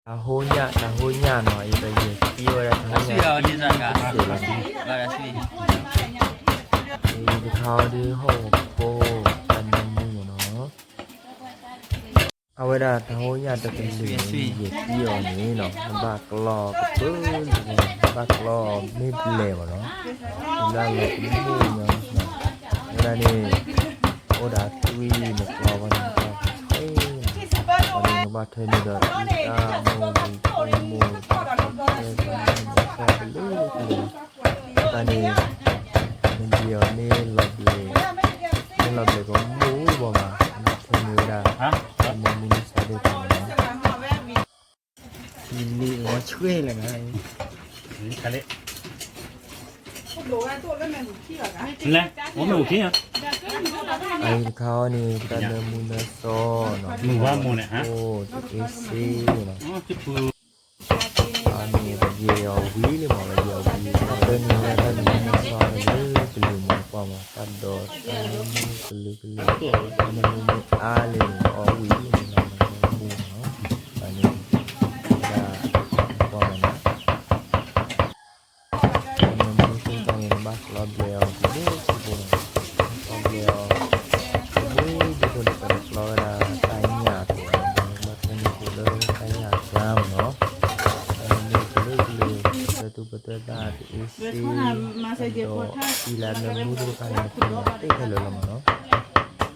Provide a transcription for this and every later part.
တၢ်ဟိညၣ် တၢ်ဟိညၣ်နီၤ အံၤဒီးယဲၢ်သံဝဲဒၣ်တၢ်ဟိညၣ်သံစဲးလီၤ. အံၤတခါအီၤဒုးဟီၣ်ဝီၤဖိ တၢ်နၢမူန့ၣ်နီၤ. အဝဲဒၣ်တၢ်ဟိညၣ်တကလုာ်န့ၣ် ယဲၢ်သံအီၤန့ၣ်နီၤ နဘၣ်ကျီကပၢလၢ နဘၣ်ကျီမ့ၢ်ဘျဲးဘၣ်နီၤ လၢလီၤကမူၣ်ညီ အဝဲဒၣ်န့ၣ် အိၣ်ဒီးသွံၣ်နကျီဘၣ်န့ၣ် နဘၣ်ထွဲနီၤ အဝဲန့ၣ်နဘၣ်ထွဲန့ၢ်ဒီး အံသၣ်မိၢ်ဝံၤဖိမိၢ် တၢ်ကလၢကလၢ တၢ်န့ၣ် နဘျဲးအီၤန့ၣ်လီၤဘျဲး န့ၣ်လီၤဘျဲးကမူၣ်ဘၣ်မး နဘၣ်ထွဲန့ၢ်ဝဲဒၣ် အမ့ၢ်မူန့ၣ်စးဒဲးတၢ်နီၤ လံဝဲဆွဲလၢ အံၤတခါအီၤန့ၣ် တၢ်နၢမူနၢစီနီၤ မ့ၢ်ဝဲမူန့ၣ်ဟါတအ့စ့နီၤ အန့ၣ် ပယဲၢ်အီၤဝံၤလံမး ပယဲၢ်အီၤဝံၤ တၢ်တၢ်န့ၣ်ဝဲတၢ်နၢမူနၢစီလၢကလုာ်မး ကွၢ်မး တၢ်ဒိးတၢ်နၢမူကလုာ်ကလုာ် တၢ်နၢမူမ့ၢ်အါလံန့ၣ် အီၣ်ဝံၤလံန့ၣ် နၢမူနီၤ အန့ၣ် ဒၣ်ကွၢ်မးနီၤ နၢမူသ့ၣ်တဖၣ်န့ၣ် နဘၣ်ကျီဘျဲးအီၤ တဘိဆံဖိနီၤ ကျီဘျဲးအီၤ တဘိဒ်သိးဒီး ပကျီဝဲဒၣ်တၢ်ညၣ်အသိး နဘၣ်ထွဲန့ၢ်က့ၤလၢတၢ်ညၣ်အကျါမးနီၤ နၢမူကလုာ်ကလုာ် ပသၢသူပသၢသၣ်တအ့စ့ ဒီးအံၤလၢနၢမူသ့ၣ်တဖၣ်န့ၣ် နဖံးညၣ်တ့ၢ်ခဲလၢာ်လီၤမးနီၤ ဘၣ်ကျီဘျဲးဘျဲး ပန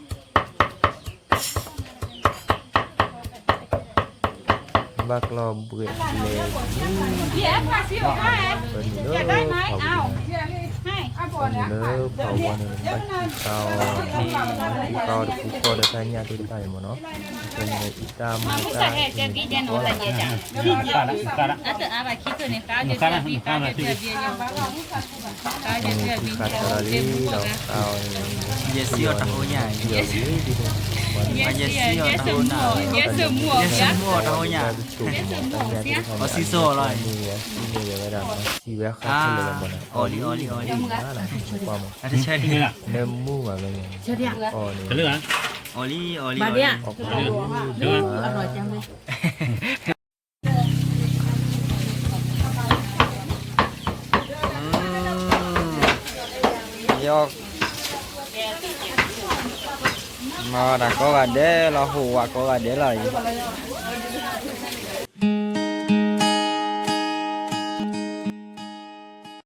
ုာ်လၢဖးဝါန့ၣ် ဘၣ်ကံၣ်ကါအီၤ ဘၣ်ကံၣ်ကါအီၤတပူၤဃီဒီးတၢ်ညၣ်သ့ၣ်တဖၣ်န့ၣ်မးနီၤ အဃိန့ၣ် အံသၣ်မိၢ်သၣ် အံသၣ် ယဲၢ်သံအီၤတၢ်ဟိညၣ် ယဲၢ်သံအီၤတၢ်ဟိညၣ် ယဲၢ်သံအီၤတၢ်ဟိညၣ် အီၣ်စံၣ်စိလီၤ အီၣ်လံ အီၣ်လံ အီၣ်လံ နၢမူဘၣ်လၢ အီၣ်လံ အီၣ်လံ အီၣ်လံ ယီၤ မၤတၢ်ကိးဂၤဒဲးလီၤ ဟိၣ်ဝးကိးဂၤဒဲးလီၤအံၤ